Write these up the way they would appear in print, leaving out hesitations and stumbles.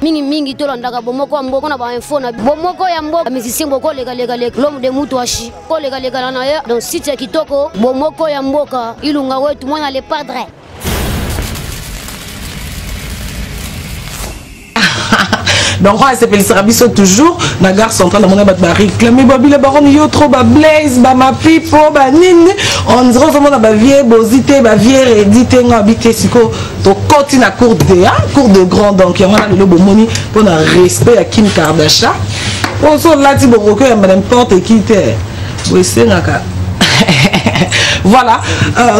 Mais mingi mingi tolandaka Bomoko ya Mboka na ba info na Bomoko ya Mboka. Musicien boko leka leka leka l'homme de Mutuashi. Ko leka leka na ye donc site ya kitoko Bomoko ya Mboka Ilunga wetu mwana le padre. Donc oyo asepelisaka biso toujours na gare centrale, namona bato baréclame babila baron yo trop, bablaise, bamapipo, banini, on dirait ozomona bavie bozi te, bavie redi te. Nga abi te, sikoyo tokoti na cour de cour de grand. Donc yango wana lelo bomoni mpona respect ya Kim Kardashian, ozo olati bokoki oyamba n'importe qui te, boesengaka. Voilà,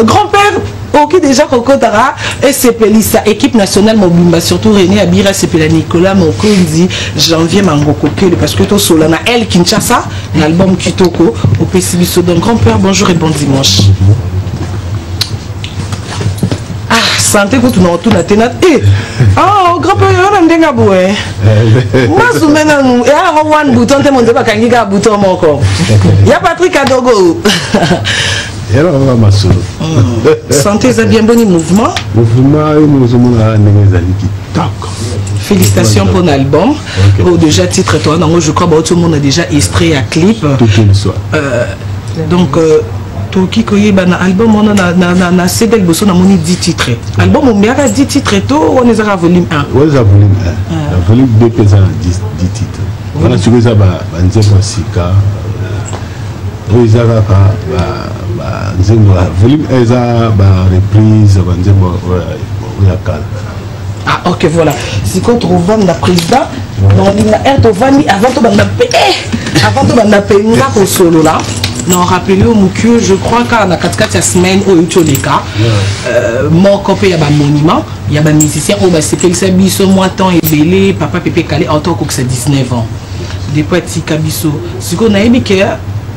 grand père oki déjà kokotaka esepelisa équipe nationale mobimba, surtout René Abira, sepela Nicolas Mokonzi, Janvier Mangoko Kele, parce que tosola na El Kinshasa na album kitoko opesi biso. Donc grand père, bonjour et bon dimanche. Ah, santé kutu na otuna te na e. Ah, grand père, yo na ndenge boye masume nanu eya yango one bouton te, monde bakangi kaka bouton moko ya Patrick Adogo. Yala kaka masolo. Santé eza bien? Boni mouvement? Mouvement oyo ozomona ndenge ezali kitoko. Félicitations pour l'album. Oh, déjà titre toi nango, je crois bauti omona déjà extrait ya clip. Toute une soir. Donc tokoki koyeba na album wana na CD liboso namoni 10 titres. Album omeyaka 10 titres to wana ezaka volume 1? Wana eza volume 1. Na volume 2 mpe eza na 10 titres. Wana sikoyo eza banzembo ya sika. Oyo eza kaka banzembo. Volume 1 eza bareprise, banzembo oyo ya kala. Ah ok, voilà. Sikoyo tokovanda, président, naolinga aire tovandi avant tobanda mpe avant tobanda mpenza kosolola, na rappeler yo moke, je crois kaka na katikati ya semaine oyo euti oleka, moko mpe ya bamonument ya bamusicien oyo basepelisa biso mwa temps ebele, papa Pepe Kale, auto akokisa 19 ans depuis atika biso. Sikoyo nayebi ke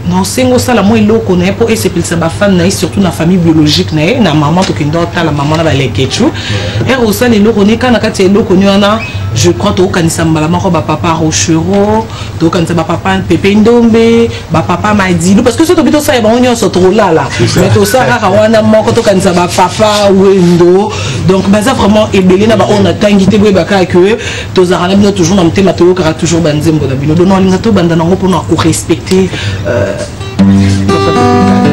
na osengi osala mwa eloko na ye mpo esepelisa bafan na ye, surtout na famille biologique na ye, na mama. Tokende otala mama na balekechu ere osala eloko ne kaka na kati ya eloko ni wana. Je crois tokokanisa mbala moko bapapa Rochero, tokokanisa bapapa Pepe Ndombe, bapapa Madilu, parce que so tobi tosala bango nyonso tokolala, mais tosala kaka wana moko. Tokanisa bapapa Wendo. Donc baza vraiment ebele na baoyo natangi te. Boyeba kaka ke tozalaka na bino toujours na motema, toyokaka toujours banzembo na bino. Donc alinga tobanda nango mpona korespecte papa Pepe.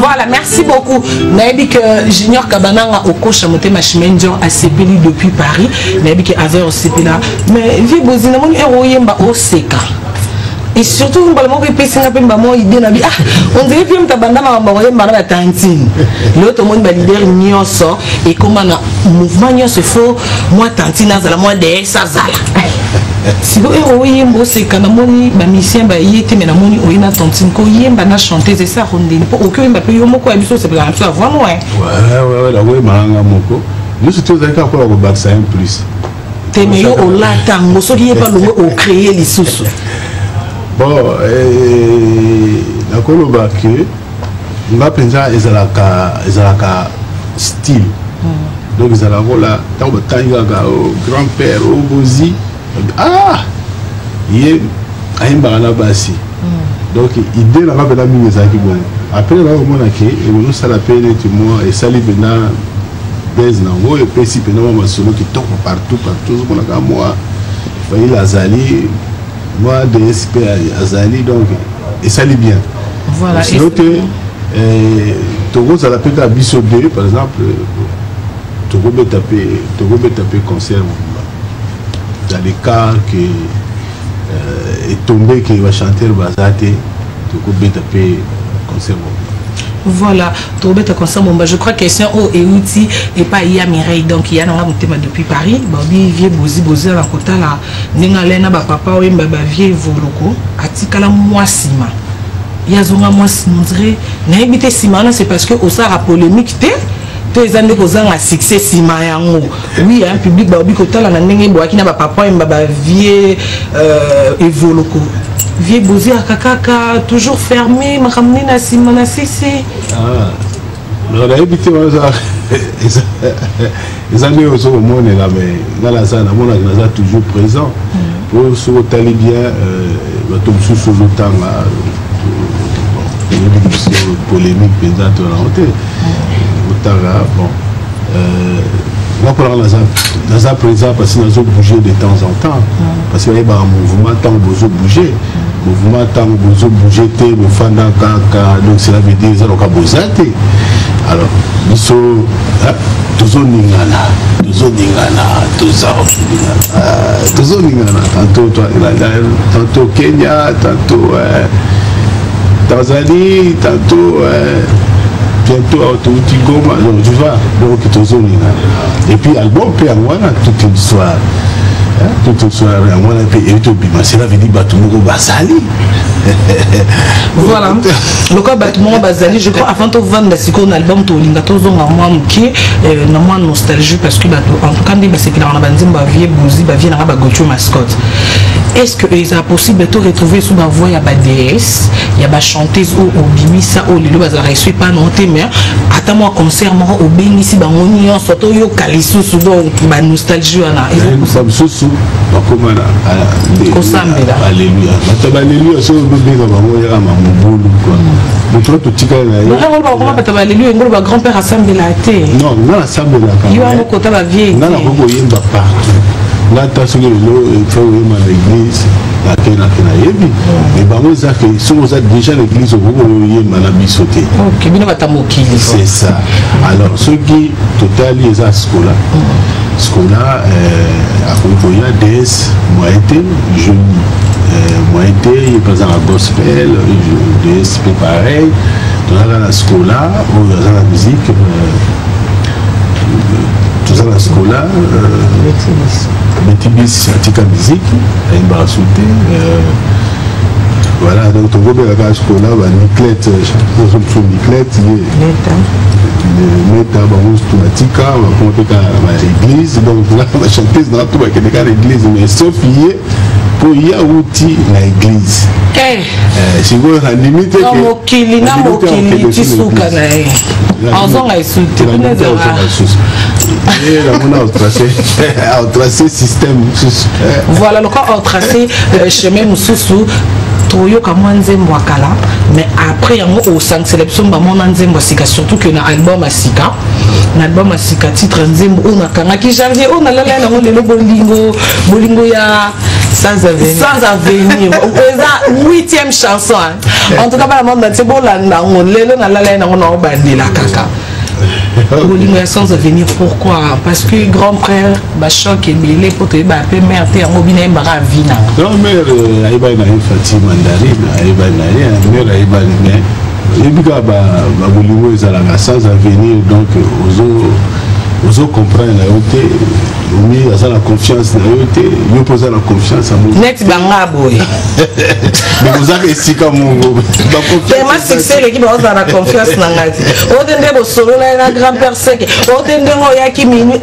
Voilà, merci beaucoup. Nayebi que Junior Kabananga okosha motema, Chimène Dior asepeli depuis Paris. Nayebi que aza osepela. Mais vie bozi namoni ero oyemba oseka. Et surtout mbala moko epesinga mpe mbamo idée na bi, ah, on dirait mpe moto abanda makambo koyemba na batantine. Lelo tomoni baleader nyonso ekóma na mouvement nyonso, ifo mwa tantine azala, mwa ds azala. Sikoyo ero oyemba oseka, namoni bamusicien baye te, me namoni oye na tantine koyemba na chanteuse, esako ndeni mpo oki oyemba mpe yo moko ya biso osepelaka na biso avant noi? Ouais, nakoyemba nanga moko. Nyonso te ozali kaka mpona kobakisa un plus. Te, me yo olata yango, soki ye mpe alongwe, ocréer lisusu. Bon, nakoloba ke nga mpenza ezalaka style. Donc ezalaka kola ntango batangi kaka grand père obozi, ah, ye ayembaka na basi. Donc idée nanga mpenza mingi ezalaki bongo. Après nakomona ke ekozosala mpe neti mwa esali mpenza base nango, epesi mpenza mwa masolo kitoko partout partout. Ozomona kaka mwa Fayila azali, mwa DSP azali, donc esali bien. Sinon te, tokozala mpe kaka biso deux par exemple, tokobeta mpe concert mobimba dans le cas que etombe ke bachanteur baza te. Tokobeta mpe concert mobimba. Voilà, tobeta concert mobimba. Je crois question oyo euti epai ya Mireille, donc ya nanga motema depuis Paris. Babi vieux Bozi, Bozi na kotala ndenge alai na bapapa oyemba, bavieux Voloko atikala mwa nsima, ye azonga mwa nsima. On dirait, nayebi te, nsima wana c'est parce que osalaka polémique te to eza nde kozanga succès nsima yango? Oui, un public baobi kotala na ndenge boyaki na bapapa oyemba, bavieux Evoloko, vieux Bozi aka kaka toujours fermé. Makambo nini na nsima na sisi? Ah, nayebi te. Wana eza nde ozo komonela, mais nga naza, namonaka naza toujours présent, po soki otali bien, bato mosusu ozotanga, oyebi biso polémique mpenza to nango te. Otanga, bon, nga mpona naza présent parce que nazo bouger de temps en temps, parce que bayebaka mouvement. Ntango bozo bouger mouvement, ntango bozo bouger te, bofanda kaka, donc cela veut dire eza loka boza te. Alors biso tozoningana, tozoningana, toza tozoningana, tantôt tantôt Kenya, tantôt Tanzanie, tantôt bientôt touti Goma. Donc tu vois, donc tozoningana. Et puis album mpe yango wana, toute une histoire, toute une histoire yango wana mpe euti obima. Cela veut dire bato moko bazali. Voilà, lokola bato moko bazali, je crois avant tovanda sikoyo na album, tolinga tozonga mwa moke na mwa nostalgie, parce que bato en tout cas nde basepelaka na banzembo bavieux Bozi, bavieux nanga bagotio mascotte. Est ce que eza possible to retrouver so bavoix ya bads, ya bachanteuse oyo obimisa, oyo lelo bazalaka esu epa nango te, mais ata mwa concert moko obengisi bango nyonso, toyoka lisusu donc banostalgie wana? Mosusu bakóma na Kosambela. Alleluya, bato baleluya, soki obenga bango yaka mamobulu kua moto wana totikali na ye. Bakoma bato baleluya, ngolo ba grand père asambela te. Non, nga nasambelaka. Yo wango kota bavieux. Nga nakoki koyemba partout. Nga ata soki lelo faut oyemba na église, nake nake, nayebi. Mais bango eza ke soki oza déjà na église, okoki koyemba na biso te. Ok, bino bata mokili. C'est ça. Alors soki totali, eza Scola. Scola akoki koya, ds moyen te, jeudi moyen te, ye mpe aza na gospel, ds mpe pareil. Tozalaka na Scola oyo aza na musique, toza na Scola. Betibis atika musique, ayembaka su te. Voilà, donc tokobengaka Scola, baniclete, mosusu Niclete, ye Meta, bango mosusu batika, bakoma mpe kaka na baéglise. Donc bachanteuse nanga to bakende kaka na église, mais sauf ye, mpo ye awuti na église. Sikoyo nandimi te. Mokili na mokili ti suka na ye, azonga esu te. Kuna ezala. Namona aotrace système mosusu. Voilà, lokola aotrace chemin mosusu, toyoka mwa nzembo ya kala, mais après yango osangisela biso bamona nzembo ya sika, surtout que na album ya sika, na album ya sika, titre nzembo oyo nakangaki janvier, oyo nalala yango lelo, bolingo, bolingo ya Sans avenir. Sans avenir eza huitième chanson, hein. En tout cas bana monde entier bolanda yango lelo, nalala ye nango, naobandela kaka bolingo ya sans avenir. Pourquoi? Parce que grand frère bachoc ebele mpo toyeba mpe mare te, yango bino ayembaka avi nango. Non, mare ayebani na ye, Fati Mandarine ayebani na ye, mare ayebani. Mais oyebi kaka babolingo ezalaka sans avenir, donc ozo comprendre na yo te, omi aza na confiance na yo te, yo mpo oza na confiance ya moto. Neti banga boye. Mais ozaka esika moko. Tellement succès eleki, baozala na confiance na ngai te. Oyo te nde bosolola ye na grand père seke, oyo te ndenge oyaki minuit,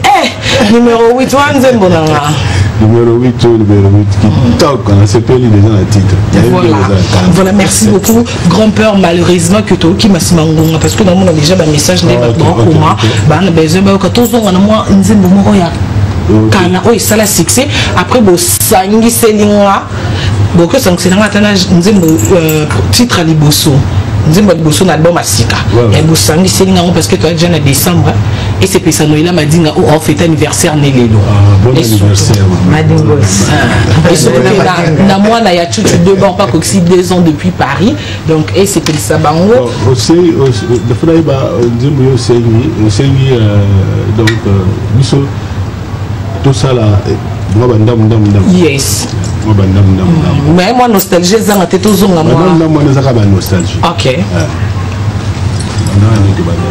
numéro 8 wana nzembo na nga. Numéro 8 oyo, numéro 8 kitoko, nasepeli déjà na titre. Voilà, merci beaucoup grand père. Malheureusement que tokima nsima ngonga, parce que namona déjà bamessage nde bato bakoma, bana besoin bayoka. Tozonga na mwa nzembo moko ya kala oyo esala succès, après bosangiseli nga, bokoki osangiseli nga ata na nzembo, titre ya liboso, nzembo ya liboso na album ya sika. Bosangiseli nga yango parce que toya déjà na décembre, esepesa Noela Madinga oyo aofete anniversaire ne lelo. Bon anniversaire. Madingos. Et surtout que na mwana ya Chuchu deux bon pas kokisi 2 ans depuis Paris, donc esepelisa bango. Dafa nayeba nzembo yo osengi, donc biso tosala mwa bandambu ndambu ndambu. Yes. Mwa bandambu ndambu ndambu. Mais mwa nostalgie ezanga te, tozonga mwa bandambu ndambu wana ezaka ba nostalgie. Ok. Bandambu nde tobandaki.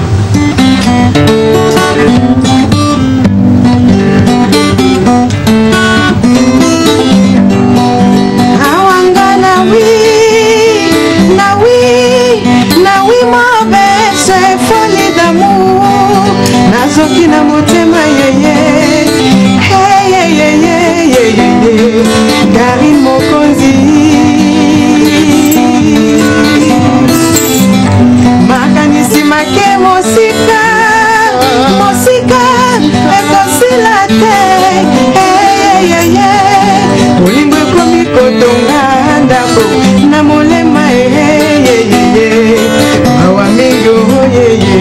Awanga na wi, na wi, na wi mobese folie d'amour nazoki na motema yeye. Hey, hey, hey, hey, hey, hey, Karine Mokonzi, makanisi make mosika mosika ekosila te. Hey, hey, hey, bolingo ekomi kotonga ndako na molema. Eyeyeye, mawa mingi oyeye.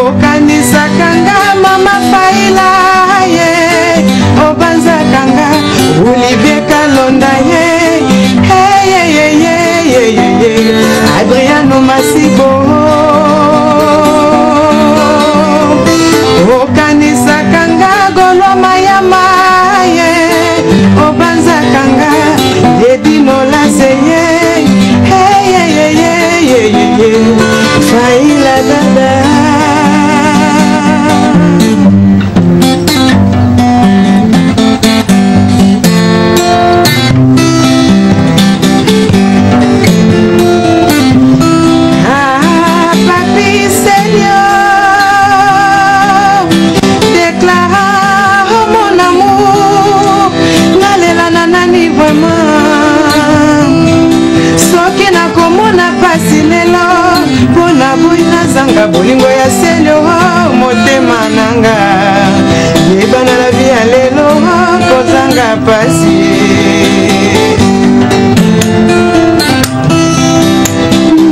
Okanisaka nga mama Faila ye, obanzaka nga Olivier Kalonda ye. Eyeyeyeyeye, Adriano Masibo. Okanisaka nga Golwa Mayama ye, obanzaka nga Ledino Lase ye. Eyeyeyeyeye, Faila dada. Ah, Papi Seigneur, déclara mon amour. Nalela na nani vraiment? Soki nakomona pasi lelo mpo na boyi nazanga bolingo ya Selio, motema nanga yebana la vie ya lelo kozanga pasi.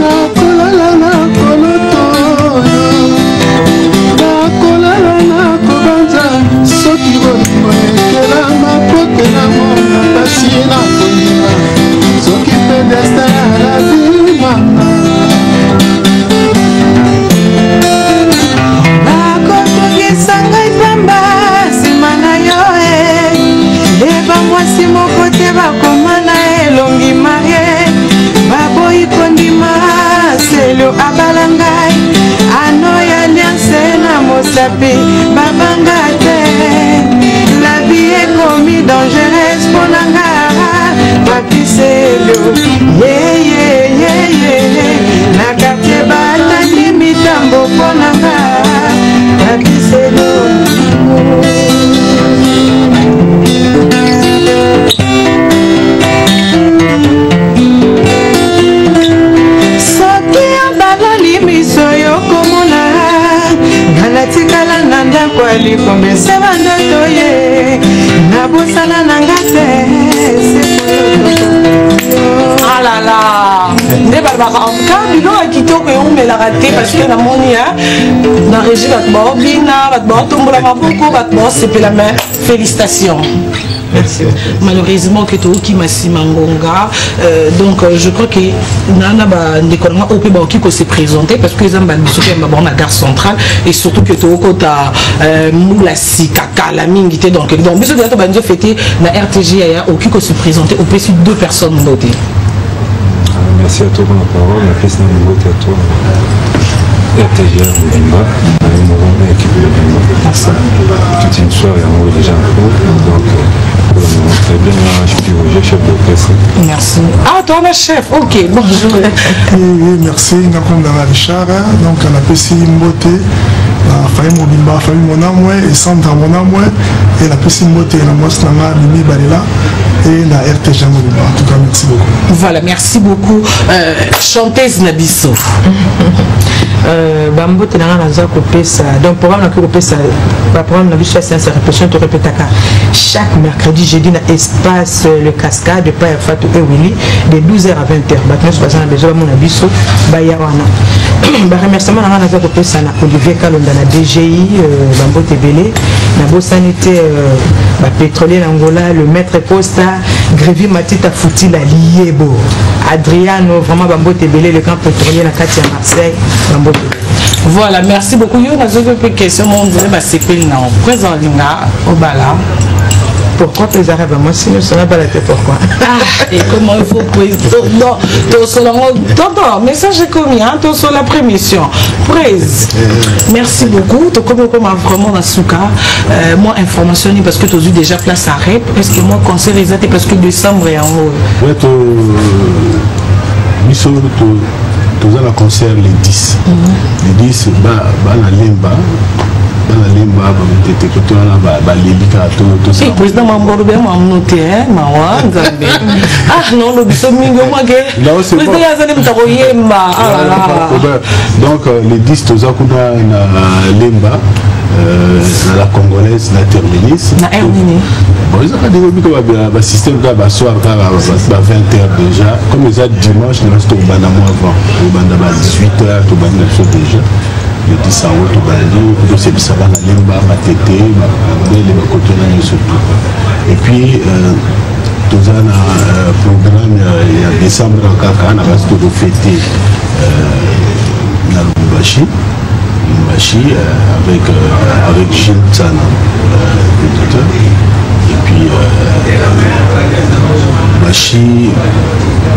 Nakolala na koloto oyo, nakolala na kobanza soki bolingo ekelama po te namona pasi na kondima soki mpe destin alabi mama. Bakotungisa ngai pamba nsima na yo e. Yeba mwasi moko te bakoma na elongi marie, baboyi kondima Selio abala ngai ano ya alliance na mosapi babanga te. La vie ekomi dangereuse mpo na nga. Papi Selio yeyeyeye, na quartier batandi mitambo mpo na nga. Papi Selio. Soki obaloli miso yokomona nga natikala na ndako ya likombe se bandoto ye, nabosana na nga te. Ah là là, nde balobaka en tout cas biloko ya kitoko eumelaka te, parce que namoni na régie bato baobina, bato baotombola maboko, bato baosepela. Mais félicitations. Merci. Malheureusement que tookima nsima ngonga, donc je crois que nana bandeko nanga oyo mpe baoki kose présenter, parce que eza mbala biso mpe bango na gare centrale, et surtout que tookota mbula sika kala mingi te. Donc biso deja tobandi ofete na RTG. Yaya, okoki kose présenter, opesi deux personnes mbote. Merci à toi pour la parole. Napesi na mbote à toi, RTGA Mobimba, moko na équipe Mobimba. Toute une soirée yango déjà en cours. Donc, pour le moment, très bien. Je suis Roger, chef d'orchestre. Merci. Ah, toi, ma chef. Ok, bonjour. Oui, oui, merci. Nakomdanga Richard. Donc, napesi mbote na famille mobimba, famille Monamwe et Sandra Monamwe, et napesi mbote na mwasi na nga Mimi Balela et na RTG mobimba. En tout cas, merci beaucoup. Voilà, merci beaucoup. Chanteuse na biso. Bambote na nga naza kopesa, donc programme nakoki kopesa, baprogramme na biso ya séance ya répétition, torépétaka chaque mercredi, jeudi na espace le Cascade epai ya Fatou et Willy, de 12h à 20h. Bato nyonso baza na besoin bamona biso, baya wana. Baremerciement na nga naza kopesa na Olivier Kalonda na DGI, bambote ebele. Nabosani te bapétrolier na Angola, le maître Costa Grévi Matita Futila Liebo Adriano, vraiment bambote ebele, le grand pétrolier na kati ya Marseille, bambote ebele. Voilà, merci beaucoup. Yo, nazoki mpe question mo nzele basepeli na présent linga obala. Pourquoi mpe eza rêve ya mwasi nyonso nabala te? Pourquoi? Ah, et comment il faut non, tosola ngo tonton, message ekomi, hein, tosola après mission. Prese, merci beaucoup. Tokomi okoma vraiment na suka. Moi information ni parce que tozwi déjà place à rep. Est ce que moi concert eza te parce que décembre yango? Ouais, to biso toza na concert le 10. Le 10, bana Lemba, bana Lemba, bamitete kote wana baleli kaka. Eh, président Mambolo be mamuno te, mawa Nzambe. Ah non, lobi so mingi omwake président ye aza nde moto akoyemba. Ah. Donc le 10 toza kuna na Lemba, na la Congolaise, na terminus. Na heure nini? Bon, ezaka ndenge biko basystème kaka, basoir kaka ba 20 heures déjà. Comme eza dimanche, na biso tokobanda mwa avant, tokobanda ba 18 heures, tobandi na biso déjà le 10 yango. Tobandi tosebisa bana Lemba, Matete, Bambele, bakotona nyonso tout. Et puis toza na programme ya décembre kaka na basi, tokofete na Lubumbashi, Lubumbashi, avec Gilles Tsana, producteur. Et puis Lubumbashi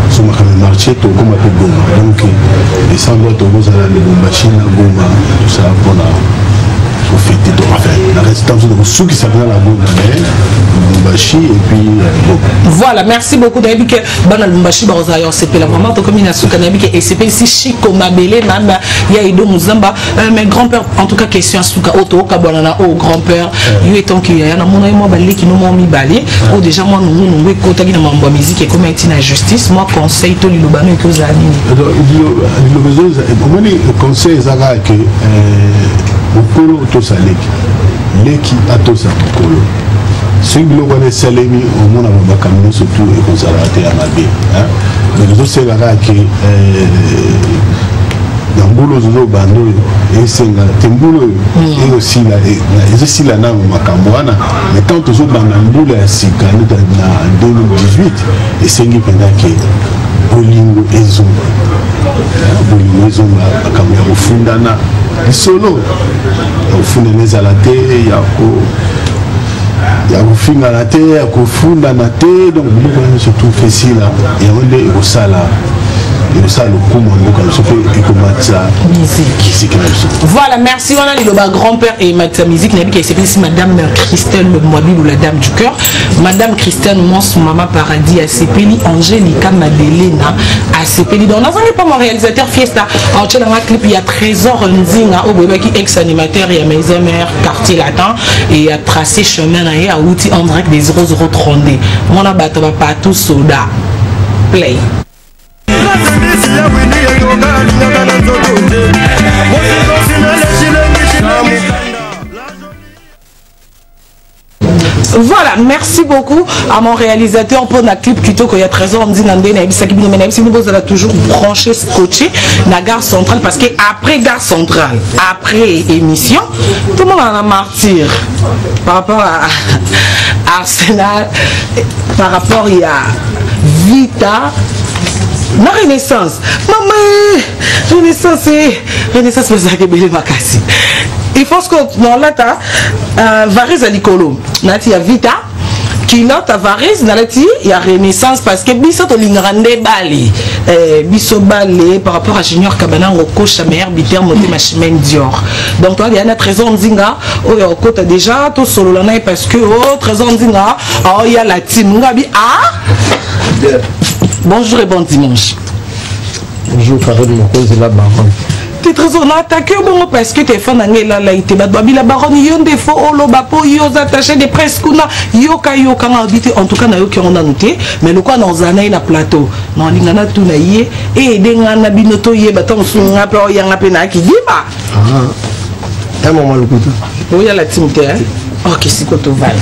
somaka na marché, tokóma mpe Goma. Donc décembre tokozala Lubumbashi na Goma, tout ça mpona kofete. To enfin na reste mosusu tokosukisa mpenza na Goma, mais Lubumbashi et puis Goma. Voilà, merci beaucoup. Nayebi ke bana Lubumbashi bakozala ya osepela vraiment. Tokomi na suka. Nayebi ke esepelisi Chiko Mabele mama ya Edo Muzamba. Mais grand père, en tout cas question ya suka oyo tookabwana na oyo, grand père, yo etonki yaya, namona ye mwa baleki no mwa mibale oyo déjà mwa nungunungu ekotaki na mambo ya musique, ekomi eti na justice. Mwa conseil to liloba no eki ozala nini? Liloba omoni, conseil eza kaka ke mokolo otosa leki, leki atosa mokolo. Soki biloko wana esalemi, omona makambo nyonso tu ekozala te ya mabe. Mais tozosenga kaka ke na mbula oyo tozobanda oyo, esenga te mbula oyo ekosila, ezosila nano makambo wana. Mais tant tozobanda mbula ya sika nde na 2018, esengi mpenza ke bolingo ezonga, bolingo ezonga. Makambo ya kofundana, lisolo ya kofundana ezala te, ya kofingana te, ya kofundana te. Donc biloko wana nyonso tu fesila yango nde ekosala lokumu ya mboka biso mpe ekomatisa musique na biso. Voilà, merci. Wana liloba grand père et matisa musique. Nayebi ke esepelisi madame Christelle Mwabilu, la dame du cœur, madame Christelle Mons, mama Paradis asepeli, Angélika Madelena asepeli. Donc nazangi mpa mon réalisateur Fiesta aotielanga clip ya Trésor Nzinga oyo boyebaki, ex animateur ya Maison Mère, Quartier Latin, et a tracé chemin na ye, awuti en direct des 0032, mwana bato bapatu soda play. Voilà, merci beaucoup à mon réalisateur pour la clip kitoko ya Trésor Nzinga. Nde nayebisaki bino, mais nayebisi bino bozala toujours branché, scotché na Gare Centrale, parce que après Gare Centrale, après émission, tout le monde en a martyr par rapport à Arsenal, par rapport ya Vita na Renaissance. Mama, Renaissance, Renaissance bazalaka ebele makasi. Il faut que nolata varise ya likolo, nalati ya Vita, culotte varise nalati ya Renaissance, parce que biso tolingaka nde bale, biso bale par rapport à Junior Kabanango Kosha, meilleur buteur, motema Chimène Dior. Donc toa na Trésor Nzinga oyo akota déjà, tosolola na ye parce que oh, Trésor Nzinga aoya la team ngabi. Ah, bonjour et bon dimanche. Bonjour Karine Mokonzi, la baronne. Te, Trésor, na attaqué bongo parce que téléphone na ngai elalai te. Bato babila baronne, yo nde fo oloba mpo yo oza attaché de presse kuna. Yoka yoka nga obi te. En tout cas nayoki yango nanu te, mais lokola na ozala na ye na plateau, na olinga natuna ye eyede nga na bino toyeba. Ntango mosusu nga mpe oyanga mpe nayaki dima. Un moment lokuta. Oyala timi te. Ok, siko tovanda.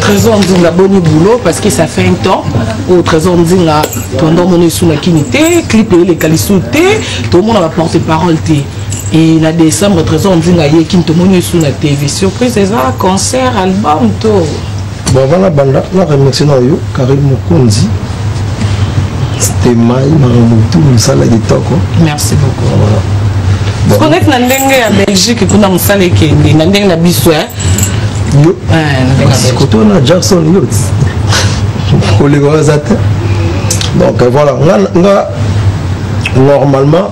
Trésor Nzinga, boni boulot? Parce que ça fait un temps au Trésor Nzinga tondo mona esunaki te, clip eleka lisusu te, tomona baporte parole te. Et na décembre Trésor Nzinga ayeki, tomoni esu na TV. Surprise eza concert, album to? Bon, avant na banda, na remercie na yo Karine Mokonzi, stemai makambo tu, mosala kitoko. Merci beaucoup. Parce neti na ndenge ya Belgique kuna, mosala ekende na ndenge na biso. Yo koto na Jackson yo koleka aza te. Donc voilà, nga nga normalement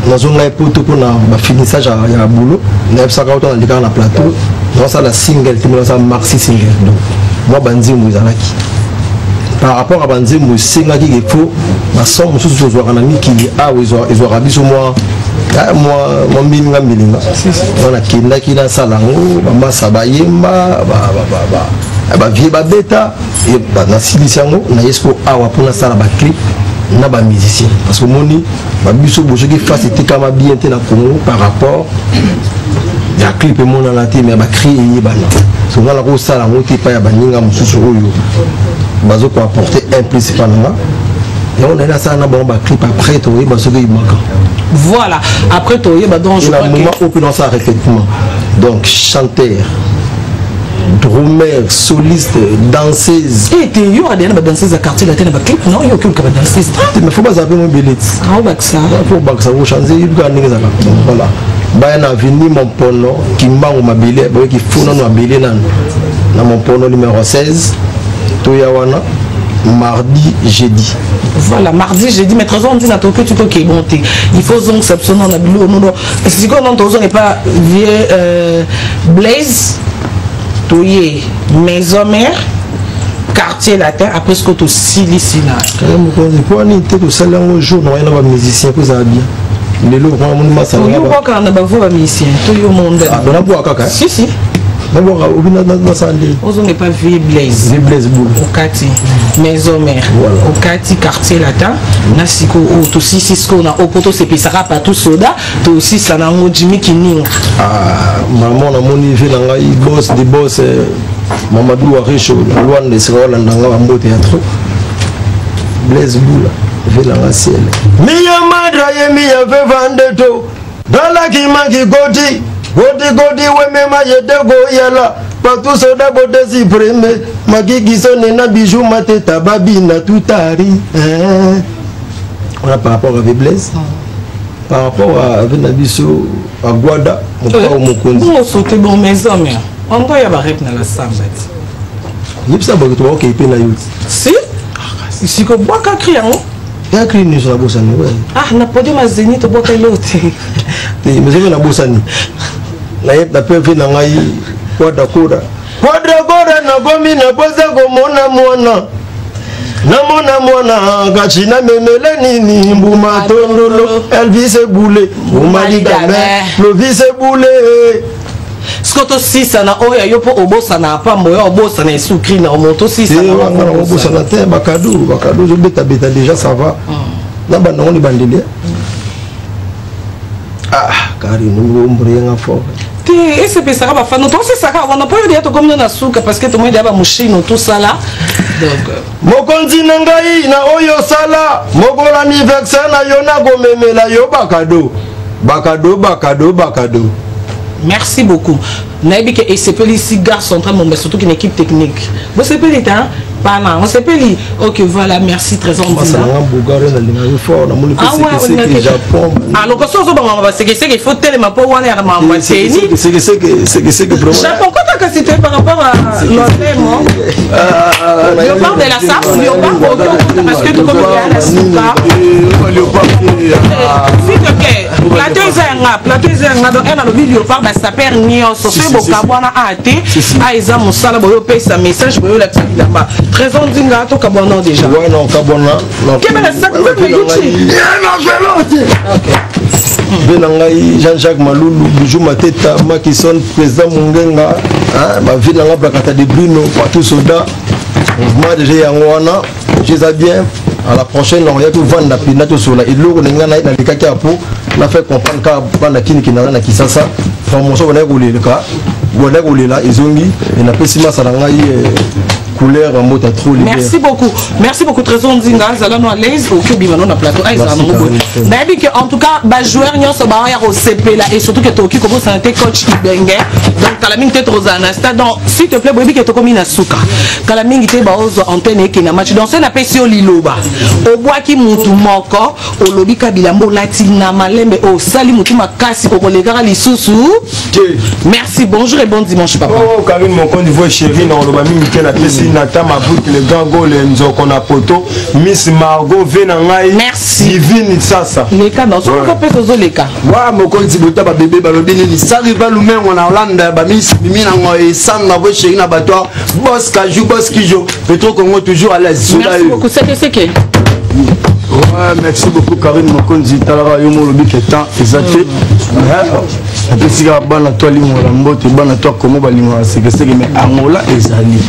nazonga ye poto mpona bafinissage ya boulot. Nayebisaka oto nalekaka na plateau, nazosala single te, nazosala maxi single. Donc mwa banzembo ezalaki par rapport à banzembo esengaki ke faut bason mosusu tozwaka na mikili awa, ezwaka biso mwa mbilinga mbilinga wana. Nakendaki nasala yango, bamasa bayemba, bavie babeta, nasilisi yango, naye siko awa mpo nasala baclip na bamusicien, parce que omoni babiso bo soki face etekama bien te na Congo par rapport ya clip emonana te, mais bacri eyebana. So nga nakosala yango te epai ya baninga mosusu oyo bazokoapporter un plus epa na nga. Yango naye nasala na bango baclip, après toyeba soki eyebaka. Voilà, après toyeba. Donc je na moment oyo mpe nasala répétement, donc chanteur, drummer, soliste, danseuse. Eh, te, yo adena ba danseuse ya quartier latin na ba clip non? Yo okoluka ba danseuse? Te, mais faut bazala mpe mobele ti. Obakisa. Faut obakisa, kochange yebi kaka ndenge ezalaka. Voilà, baya na avenue Mompono, Kimbangu mabele, boyoki fu nano mabele nano na Mompono numéro 16. Toya wana mardi, jeudi. Voilà, mardi, jeudi. Mais trésor ndina toke tu toke bon te, il faut zongisa biso na bilo nono. Sikoyo non, tozonga epa vieux Blaise, toye Maison Mère, Quartier Latin, après ce que tosilisi na Kaka mokonzi, mpo wani te tosali yango jour na wana bamusicien po ezala bien. Lelo moni masala. Oyo bwakaka na bavo bamusicien to yo monde? Nabwaka kaka. Si, si. Nabwaka obi nasala nde. Ozonga epa vieux Blaise. Vieux Blaise Boule. Okati Maison Mère, okati Quartier Latin, na sikoyo oyo tosisi sikoyo na oyo mpo tosepesaka patu soda, tosisa na yango Jimi Kininga. Mama, namoni vie na ngai, boss de boss, Mamadou Warisho na Lwanda, esika olanda nga, bambote ya trop. Blaise Bula, vie na nga ciel miya madra ye miya vevandeto dalakimaki goti goti goti wemema yete goyala partout soda bote supreme makikiso nena bijou mateta babina tutari. Voilà, par rapport avec Blaise, par rapport à avec na biso agwada mopao mokonzi. Osote bon Maison Mère ongo ya barep na la samba ti. Yebisa bato bakokei mpe na yo ti. Si siko bwaka cri yango. Ya cri nyonso nabosani. Ah, na podium ya Zénith obwaka elo te. Te, mais soki nabosani na pe na ngai kwada koda kwadra koda, nakomi naposa komona mwana, namona mwana kasi namemele nini, mbuma tondolo, Elvis Ebule, mbuma ligame, Lovis Ebule. Siko tosisa na oyo yo mpo obosana pambo yo, obosana esukri na moto, osisa. Nga obosana te. Bakado, bakado ozobetabeta déjà, ça va na bandango ni bandele. Ah, Karine, ombreyanga fort. Te, esepesaka bafano, tosisaka wana mpo yo deya tokomi na suka, parce que tomoni deya bamoshino tosala, donc Mokonzi na ngai na oyo osala mokolo anniversaire na yo, nakomemela yo bakado, bakado, bakado, bakado. Merci beaucoup. Nayebi ke esepelisi gare centrale momba, surtout qu'une équipe technique bosepeli te pana osepeli. Ok, voilà, merci Trésor. Masalanga Bugare, nalingaki fort, namoni mpe sekeseke Japon. Alors soki ozobangama basekeseke, il faut telema mpo wana ya mambo teni. Sekeseke, sekeseke vraiment. Japon kota kasi te par rapport à lolemo léopard de la sape, léopard okota, parce que tokomi ya na suka. S'il te plaît, plateau eza yanga, plateau eza yanga. Donc alobi léopard, basaper nyonso soki bokabwana a te, a eza mosala boyo opesa message, boyo olakisa bilamba. Trésor Ndinga, tokabwana déjà. Ouais, non, kabwana. Kebela sak nzambe. Mpe na ngai Jean-Jacques Malulu, Bijou Mateta, Makison, président Mungenga, bavie na nga Blakata de Bruno partout soda mouvement déjà yango wana eza bien. À la prochaine, nakoya tovanda mpena tosola eloko na ngai nalekaki apo na fait comprendre kaka bana kiniki naza na Kisasa, promotion bandaki koleleka, bandaki kolela ezongi. Napesi masa na ngai. Couleur bambote ya trop. Merci beaucoup, merci beaucoup, Trésor Nzinga. Zala no à l'aise, oki obima no na plateau. Ah, ezala nango boye. Nayebi ke en tout cas bajoueur nyonso baoya kosepela et surtout ke tokoki kobosana te coach Ibenge. Donc kala mingi te tozala na stade. Donc s'il te plaît, boyebi ke tokomi na suka, kala mingi te baozwa antenne ekende na match. Donc soki napesi yo liloba, obwaki mutu moko, olobi ka bilamba olati na malembe, osali mutu makasi, okolekaka lisusu te. Merci, bonjour et bon dimanche, papa. Oh, Karine Mokondi, voix chérie, na oloba mingi te. Napesi Nata Mabuki, le grand gol Nzoko na poto, Miss Margot ve na ngai. Merci. Divine Sasa. Leka na soki mpe tozoleka. Wa mokonzi, bota babebe balobi nini? Sari balumengo na Hollande, bamisi mimi nango esanga vo chéri na bato, bos kaju, bos kijo, Petro Congo, toujours à l'aise. Merci beaucoup, seke seke. Ouais, merci beaucoup Karine Mokonzi. Talaka yo molobi ke temps eza te. Napesi kaka bana to alingola mbote, bana to akomo balingaka sekeseke, mais Angola ezali.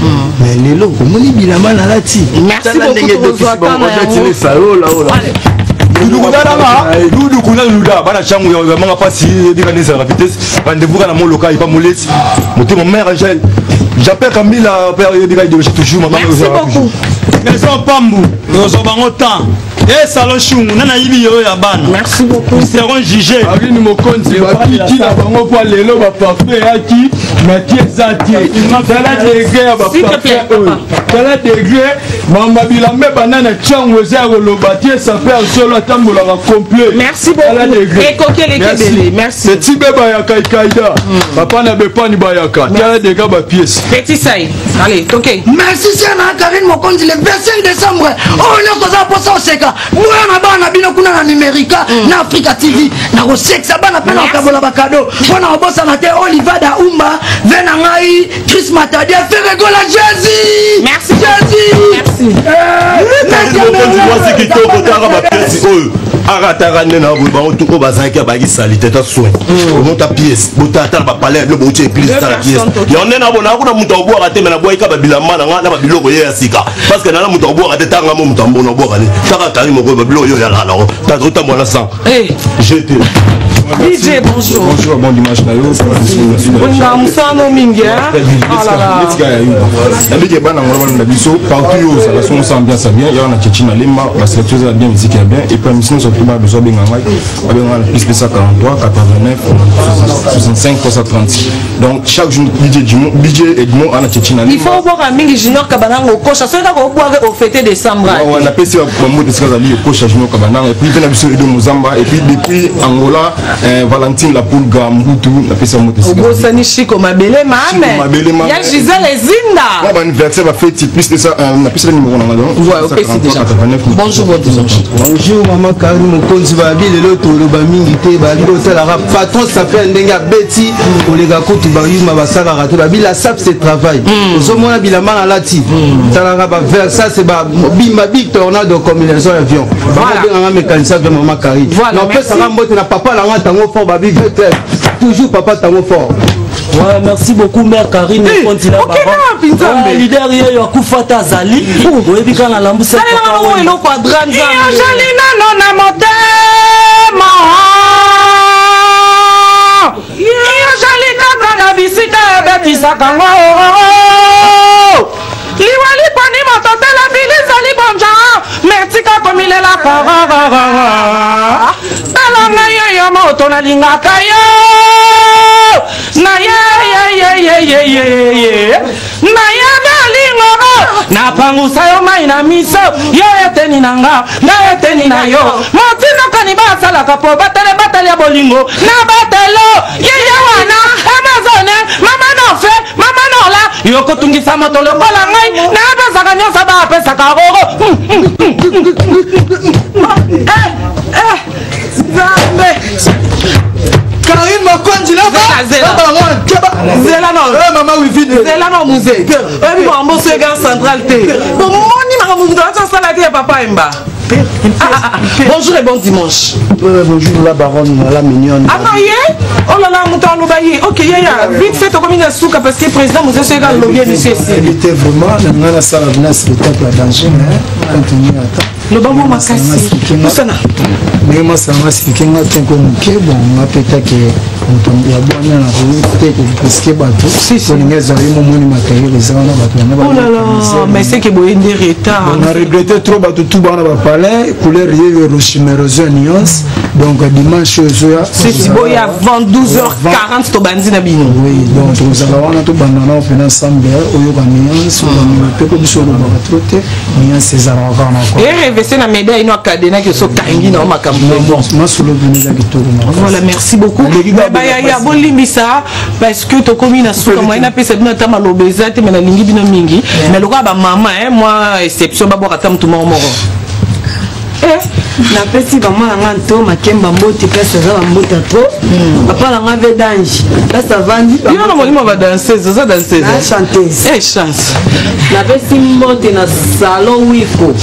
Mais lelo omoni bilamba nalati. Merci beaucoup, tozwa temps na yango. Sayola ola. Dudukunalanga dudukuna luda bana changu ya manga pasi ebika nde ezalaka vitesse. Rendez-vous kaka na moloka epa molesi motema mère Angèle Japin Kambila père ebika idéologie toujours mama. Merci beaucoup. Maison Pambu, tozwa bango temps e salon shungu nani ayibi yoyo ya bana. Merci beaucoup. Ils seront jugés. Karine Mokonzi, bakiki na bango mpo lelo baparfum eyaki mati eza te. Tala degré ya S'il te plaît, baparfum oyo, tala degré mamba bilamba ebanda na ntango eza ya koloba te. Sape ya solo atambolaka complet. Merci Tala beaucoup. degré. Ekoki eleki ebele, merci. Petit be bayaka ikaida papa na bepani bayaka, tala degré bapiese. Petit sai, allez, toke. Merci sana Karine Mokonzi. Le 25 décembre oyo nyonso aza mposa oseka, boya na bana na bino kuna na Numerica na Africa TV na kosekisa bana mpe na kokabola bakado. Mpo na kobosana te Oliver da Umba ve na ngai Chris Matadi Ferregola Jésus. Merci. Jésus. Merci. Mokonzi, mwasi kitoko, taka bapiesi oyo akataka nde na boye. Bango tu oyo bazalaki abaki sali te, ta soin omota pièce, botala bapalais bilo bouti église, tala pièce yango nde na bona kuna. Moto akobwaka te, me nabwaki ka babilamba na nga na babiloko ye ya sika, parce que nana moto akobwaka te. Tanga mo moto ambona obwaka ne taka kari moko babiloko yo yalaka nango otambola na sang jete. DJ, bonjour. Bonjour, bon dimanche na yo. Olinga mosano mingi, hein? Oh là là. Netika ya yo nabiki bana ngo balanda biso partout. Yo ozala songo sa ambiance ya bien yaka na Chechi na Lemba, bastructure eza bien, musique ya bien. Et puis misi nyonso to bana besoin abenga ngai, babenga na plus 243 89 65 330. Donc chaque jour DJ Jimo, DJ Edmond ana Chechi na Il Lemba. faut obwaka mingi Junior Kabananga, okosha soki kaka obwaka ofete décembre. Ouais, napesi bambote esika azali, okosha Junior Kabananga. Et puis mpe na biso Edo Mozamba, et puis depuis Angola, Valentine Lapulga Mbutu, napesi bambote esika azali. Obosani Shiko Mabele mame. Shiko Mabele Mame. Ya Gisele Ezinda. Ouais, bah, anniversaire bafeti plus de ça, napesi numéro na nga donc. Ouais, opesi déjà. Bonjour, bon dimanche. Bonjour mama Karine Mokonzi. Babi lelo toloba mingi te, babi otalaka patron sape ya ndenge abeti koleka kutu bayuma basalaka te. Babi la sape, c'est travail. Ozomona bilamba nalati, talaka baversas bimba big tornado, combinaison avion. Babenganga mécanicien avion, mama Karine. Napesaka mbote na papa nanga Tango Fort, babi vetlef toujours papa Tango Fort. Ouais, merci beaucoup mère Karine Mokonzi na Nzambe. Ouais, leader yeyo akufa te, azali oyebi kaka na lambusa. Salela ngo eloko ya dra Nzambe. Ozali nano na motema, ozali kaka na bisika ebetisaka ngo. Liwa liponi moto tela bilizali bonja metika komilelaka. Tala ngai oyo moto nalingaka yo na ye na ye balingo napangusa yo mai na miso yo eteni na nga, ngai eteni na yo. Motindokani basalaka po batele batele ya bolingo na batelo yeye wana Amazone mama nofe mama nola yo kotungisa moto lokola ngai napesaka nyonso bapesaka roro. Nzambe. Karine Mokonzi. Zela no. Mama Wivine. Zela no musée, oyebi makambo so ega central te, bomoni makambo moto ati asala te ya papa Emba. Ah, ah, ah. Bonjour et bon dimanche. Bonjour la baronne, la mignonne. Ah non, ye oh là là, moto aloba ye. Ok yaya, vite fait, tokomi na suka parce que président musée so ega alobi émission esili. Invité vraiment na ngai nasala na spectacle ya danger, mais continue ata. Loba mwa makasi, osana. Ndenge masanga asilike nga te nko moke, bon nga mpe take. Moto ya bwania na koki te kobriske bato. Olingi ezali momoni matériel eza wana bato yango. Oh là là, mais c'est que boye nde retard. On a regretté trop bato tout bana ba palais couleur yeyo rochimeroso ya nuance donc dimanche oyo ezoya. Sisi boye avant 12h40 tobandi na bino. Oui, donc tozala wana tobanda nao mpena ensemble oyoka nuance okamela mpe po biso olobaka trop te nuance ezalaka kaka na kwa. Erevese na médaille no akadenaki osokangi na yo makambo. Masolo mpena eza kitoko. Voilà, merci beaucoup. Bayaya bolimbisa parce que tokomi na suka moyen napesa bino ata maloba eza te, me nalingi bino mingi, mais lokola bamama mwa exception babwaka ata motu moko moko. Napesi bamwa na nga nto makemba mbote place aza bambota trop papa na nga vedange place avandi. Bino na molimo ba danseuse, oza danseuse? Na chanteuse. Eh, chance. Napesi mbote na salon wiko,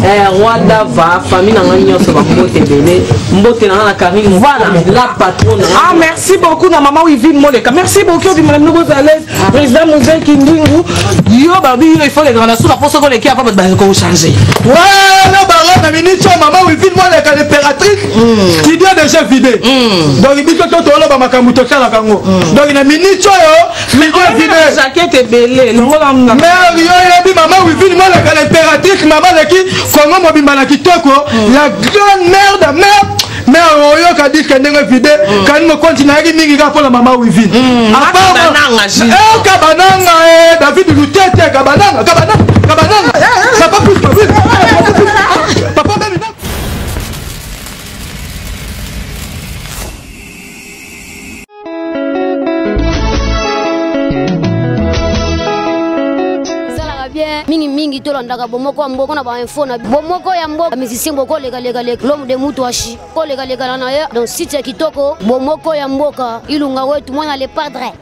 roi dava, famille na nga nyonso bambote ebele. Mbote na nga na Karine. Voilà. La patronne. Ah, merci beaucoup na mama Wivine Moleka, merci beaucoup. Obimela bino boza à l'aise. Président Muzeki Ndingu, yo babi yo, il faut lekaka na suka mpo soki oleki apa bato bakochange. Wana bango na minute oyo mama Wivine Moleka l'impératrice, studio déjà vidé. Donc biso to toloba makambo tosalaka yango. Donc na minute oyo studio vidé. Jaquette ebele longola. Mare yo oyebi mama Wivine Moleka l'impératrice, mama leki Kongo mobimba na kitoko, la grande mère de mère. Mais oyoka diske ndenge vide kani mokonzi nayaki mingi kaka mpona mama Wivine. Kabananga, David Lutete, Kabananga, Kabananga, Kabananga, papa plus papa meme. Esalaka bien mingimingi tolandaka bomoko ya mboka na bainfo na bomoko ya mboka musicien bokolekalekaleka l'homme de mutu ashi kolekalekana na ye donc site ya kitoko bomoko ya mboka ilunga wetu mwana le padre.